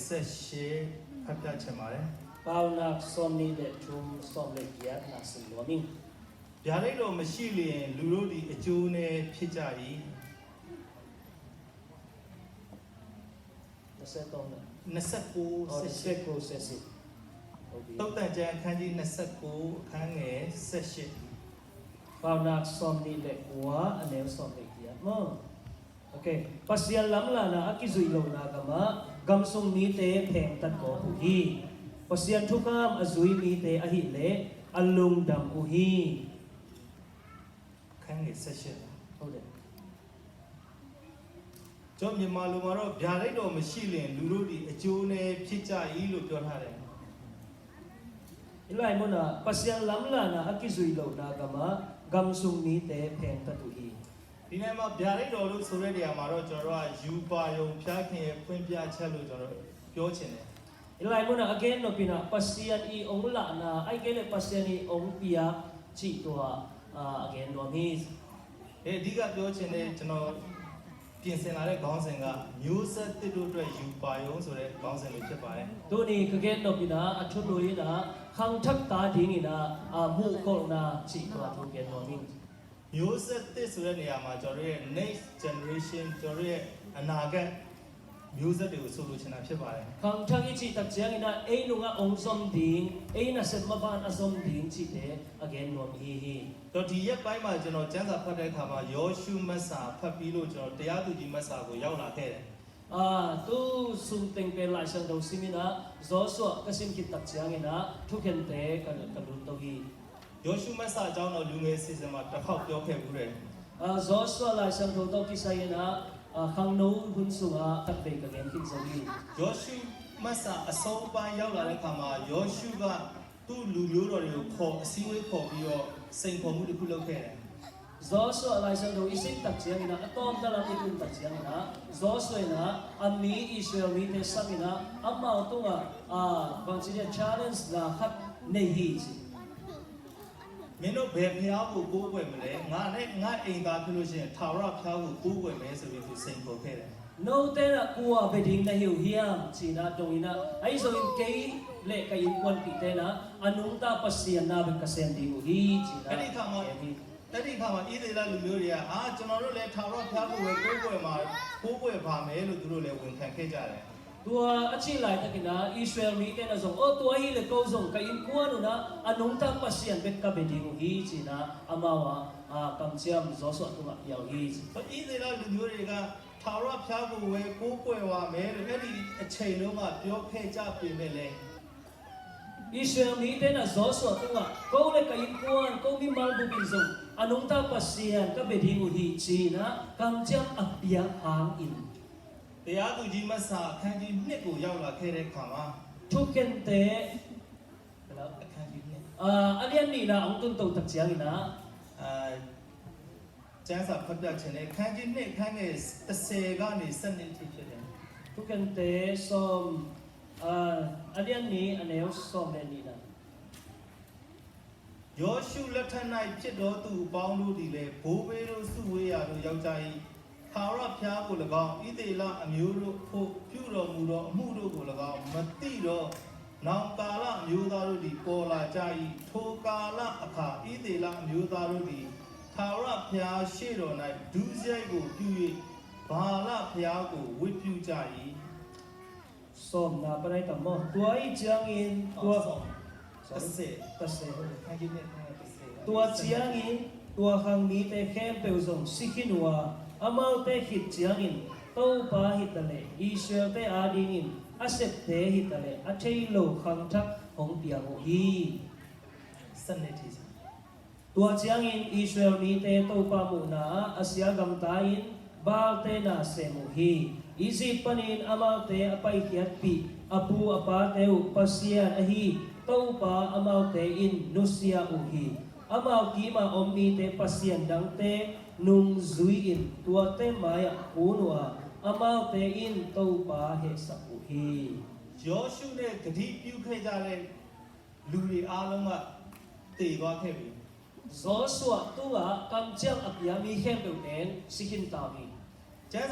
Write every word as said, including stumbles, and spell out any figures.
ဆက်ရှစ်ဖတ်ပြချင်ပါတယ်။ Paunak sawmnih le thum, sawm le giat na sim nuam ing. ဗျာဒိတ်တော်မရှိလျှင် လူတို့သည်အကျိုးနည်းဖြစ်ကြ၏။ Nasa tong na. Nasa ko. Oh, nasa ko sesi. Okay. သုတ်တန်ကျမ်းအခန်းကြီးနှစ်ဆယ့်ကို အခန်းငယ်ဆယ့်ရှစ်။ Paunak sawmnih le kua, a neu sawm le giat maw. Okay. Pasian lamlahna a kizuih lohna gamah gamsung mite phengtat gawp uh hi. Pasian thukham a zui mite ahileh a lungdam uh hi. ခန်းငယ်ဆယ့်ရှစ်။ ဟုတ်တယ်။ ကျွန်တော်မြန်မာလိုမှာတော့ ဗျာဒိတ်တော်မရှိလျှင် လူတို့သည်အကျိုးနည်းဖြစ်ကြ၏လို့ ပြောထားတယ်။ I Lai mun ah, Pasian lamlahna a kizuih lohna gamah gamsung mite phengtat uh hi. ဒီနေရာမှာ ဗျာဒိတ်တော်လို့ဆိုတဲ့နေရာမှာတော့ ကျွန်တော်တို့က ရူပါရုံ ဘုရားခင်ရဲ့ဖွင့်ပြချက်လို့ ကျွန်တော်တို့ပြောချင်တယ်။ I Lai mun ah a gen nop in ah, Pasian i ong lahna, ahih kei leh Pasian i ong piak cih tua, ah, a gen nuam hi. အဲ၊ အဓိကပြောချင်တဲ့ ကျွန်တော်ပြင်ဆင်လာတဲ့ခေါင်းစဉ်က မျိုးဆက်သစ်တို့အတွက် ရူပါရုံဆိုတဲ့ခေါင်းစဉ်လေးဖြစ်ပါတယ်။ Tuni ka gen nop in ah, a thulu in ah, khangthakte dingin ah, ah, muhkolhna cih tua thu gen nuam ing. မျိုးဆက်သစ်ဆိုတဲ့နေရာမှာ ကျွန်တော်တို့ရဲ့ next generation, ကျွန်တော်တို့ရဲ့အနာဂတ်မျိုးဆက်တွေကို ဆိုလိုချင်တာဖြစ်ပါတယ်။ Khangthak i cih tak ciangin ah, ei nungah ong zom ding, ei nasep maban a zom ding cihte a gen nuam ihi hi. ဒီရက်ပိုင်းမှာ ကျွန်တော်ကျမ်းစာဖတ်တဲ့အခါမှာ ယောရှုမှတ်စာဖတ်ပြီးလို့ ကျွန်တော်တရားသူကြီးမှတ်စာကိုရောက်လာခဲ့တယ်။ Ah, tu sung teng pen Lai Siangtho sim in ah, Joshua ka sim khit tak ciangin ah, thukhente ka, ka lut to hi. ယောရှုမှတ်စာအကြောင်းတော့ လူငယ်အစီအစဉ်မှာတစ်ခေါက်ပြောခဲ့ဖူးတယ်။ Ah, Joshua Lai Siangtho tawh kisai in ah, ah, khangno hun sungah khatvei ka gen khin zo hi. ယောရှုမှတ်စာအဆုံးပိုင်းရောက်လာတဲ့အခါမှာ ယောရှုက သူ့လူမျိုးတော်တွေကိုခေါ်၊ အစည်းအဝေးခေါ်ပြီးတော့ စိန်ခေါ်မှုတစ်ခုလုပ်ခဲ့တယ်။ Joshua Lai Siangtho i sim tak ciangin ah, a tawmta lam i tun tak ciangin ah, Joshua in ah, a mi Israel mite sam in ah, amau tungah, ah, bangci dia challenge na khat nei hi ci. "မင်းတို့ဘယ်ဘုရားကိုကိုးကွယ်မလဲ။ ငါနဲ့ငါ့အိမ်သားဖြစ်လို့ရှိရင် ထာဝရဘုရားကိုကိုးကွယ်မယ်" ဆိုပြီးသူစိန်ခေါ်ခဲ့တယ်။ Note in ah kua bia ding na hi uh hiam ci-in ah dong in ah, ahi zongin kei le ka innkuanpihte in ah a nungta Pasian na bek ka sem ding uh hi ci-in ah. အဲ့ဒီအခါမှာ gen hi. အဲ့ဒီအခါမှာ ဣသရေလလူမျိုးတွေက "ဟာ၊ ကျွန်တော်တို့လည်း ထာဝရဘုရားကိုပဲ ကိုးကွယ်မှာ၊ ကိုးကွယ်ပါမယ်" လို့ သူတို့လည်း ဝန်ခံခဲ့ကြတယ်။ Tua a cih laitakin ah Israel mite in ah zong, "Aw, tua ahih leh ko zong ka innkuan un ah a nungta Pasian bek ka bia ding uh hi" ci-in ah amau ah, ah, kamciam Joshua tungah pia uh hi ci. ဆိုတော့ ဣသရေလလူမျိုးတွေက ထာဝရဘုရားကိုပဲ ကိုးကွယ်ပါမယ်လို့ အဲ့ဒီအချိန်တုန်းက ပြောခဲ့ကြပေမဲ့လည်း Israel mite in ah Joshua tungah, "Ko le ka innkuan, ko mimal bup in zong a nungta Pasian ka bia ding uh hi," ci-in ah kamciam a piak hangin, တရားသူကြီးမှတ်စာ အခန်းကြီးနှစ်ကို ရောက်လာခဲ့တဲ့အခါမှာ Thukhente အခန်းကြီးနှစ် ah, a lian nihna hong tun to tak ciangin ah, ah, ကျမ်းစာဖတ်ပြခြင်းနဲ့ အခန်းကြီးနှစ် အခန်းငယ်တစ်ဆယ်ကနေ ဆယ့်နှစ်အထိဖြစ်တယ်။ Thukhente sawm, ah, a lian nih, a neu sawm le nihna. ယောရှုလက်ထက်၌ ဖြစ်သောသူအပေါင်းတို့သည်လည်း ဘိုးဘေးတို့စုဝေးရာသို့ ရောက်ကြ၏။ ထာဝရဘုရားကိုလည်းကောင်း၊ ဣသရေလအမျိုးတို့အဖို့ ပြုတော်မူသောအမှုတို့ကိုလည်းကောင်း မသိသော နောင်ကာလအမျိုးသားတို့သည် ပေါ်လာကြ၏။ ထိုကာလအခါ ဣသရေလအမျိုးသားတို့သည် ထာဝရဘုရားရှေ့တော်၌ ဒုစရိုက်ကိုပြု၍ ဗာလဘုရားကို ဝတ်ပြုကြ၏။ Sawmna pan ai tam maw? Tua ahih ciangin, tua, oh, sawm. Sorry. Tase. Tase. Tua ciangin, tua khang mite khempeuh zong si khin uh a, amaute khit ciangin Topa hi ta leh Israel-te adingin a septe hi ta leh a thei lo khangthak hong piang uh hi. Tua ciangin Israel mite Topa muhna-ah a sia gamta-in Baal-te na sem uh hi. Egypt panin amaute a paikhiatpih a pu a pate uh Pasian ahi Topa amaute in nusia uh hi. Amau kima om mite pasian dangte nungzui-in tuate mai-ah kun uh a, amaute in Topa hehsak uh hi. ယောရှုနဲ့ ကတိပြုခဲ့ကြတဲ့ လူတွေအားလုံးက သေသွားခဲ့ပြီ။ Joshua tungah kamciam a pia mi khempeuh pen si khin ta uh hi. ကျမ်းစာ